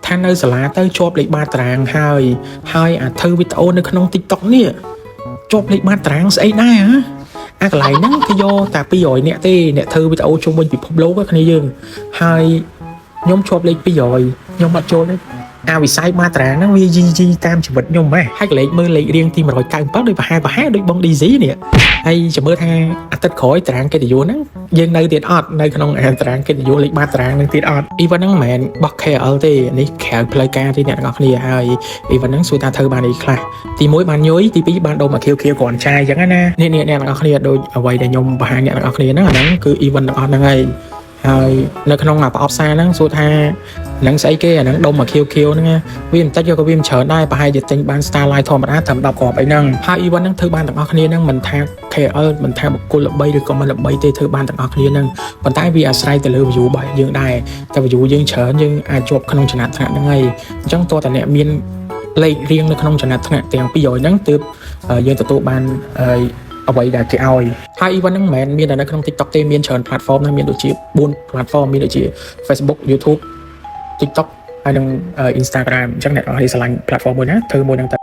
ថានៅសាលាទៅជាប់លេខបាតតារាងហើយហើយអាធ្វើវីដេអូនៅក្នុង TikTok នេះជាប់លេខបាតតារាងស្អីដែរហ៎អាកន្លែងហ្នឹងគេយកតែ200នាក់ទេអ្នកធ្វើវីដេអូជុំវិញពិភពលោកហ្នឹងគ្នាយើងហើយខ្ញុំជាប់លេខ200ខ្ញុំអត់ចូលទេអាវិស័យបាតតារាងហ្នឹងវាយីយីតាមជីវិតខ្ញុំហ៎ហើយកលេខមើលលេខរៀងទី197ដូចប្រហែលប្រហែលដូចបង DZ នេះហើយចាំមើលថាអាទិត្យក្រោយតារាងកិត្តិយសហ្នឹងយើងនៅទៀតអត់នៅក្នុងអាតារាងកិត្តិយសលេខបាតតារាងហ្នឹងទៀតអត់ event ហ្នឹងមិនមែនបោះ KOL ទេនេះក្រៅផ្លូវការទេអ្នកទាំងអស់គ្នាហើយ event ហ្នឹងសួរថាធ្វើបានអីខ្លះទី1បានញយទី2បានដូរមកខៀវខៀវគ្រាន់ចាយអញ្ចឹងណានេះនេះអ្នកទាំងអស់គ្នាដូចអ្វីដែលខ្ញុំបង្ហាញអ្នកទាំងអស់គ្នាហ្នឹងអាហ្នឹងគឺ event ទាំងអស់ហ្នឹងហើយហើយនៅក្នុងអាប្រអប់សារហ្នឹងសួរថាហ្នឹងស្អីគេអាហ្នឹងដុំមកខៀវខៀវហ្នឹងណាវាមិនតិចក៏វាមិនច្រើនដែរប្រហែលជាទិញបាន Starlight ធម្មតាត្រឹម10គ្រាប់អីហ្នឹងហើយ event ហ្នឹងធ្វើបានទាំងអស់គ្នាហ្នឹងមិនថា KOL មិនថាបុគ្គលល្បីឬក៏មិនល្បីទេធ្វើបានទាំងអស់គ្នាហ្នឹងប៉ុន្តែវាអាស្រ័យទៅលើ view របស់យើងដែរតែ view យើងច្រើនយើងអាចជាប់ក្នុងចំណាត់ថ្នាក់ហ្នឹងហើយអញ្ចឹងតើតើអ្នកមានលេខរៀងនៅក្នុងចំណាត់ថ្នាក់ទាំង200ហ្នឹងទើបយើងទទួលបានអ្វីដែលគេឲ្យហើយ event ហ្នឹងមិនមែនមានតែនៅក្នុង TikTok ទេមានច្រើន platform ណាស់មានដូចជា4 platform មានដូចជា Facebook, YouTube, TikTok ហើយនិង Instagram អញ្ចឹងអ្នកនរគ្នាស្រឡាញ់ platform មួយណាធ្វើមួយហ្នឹងទៅ។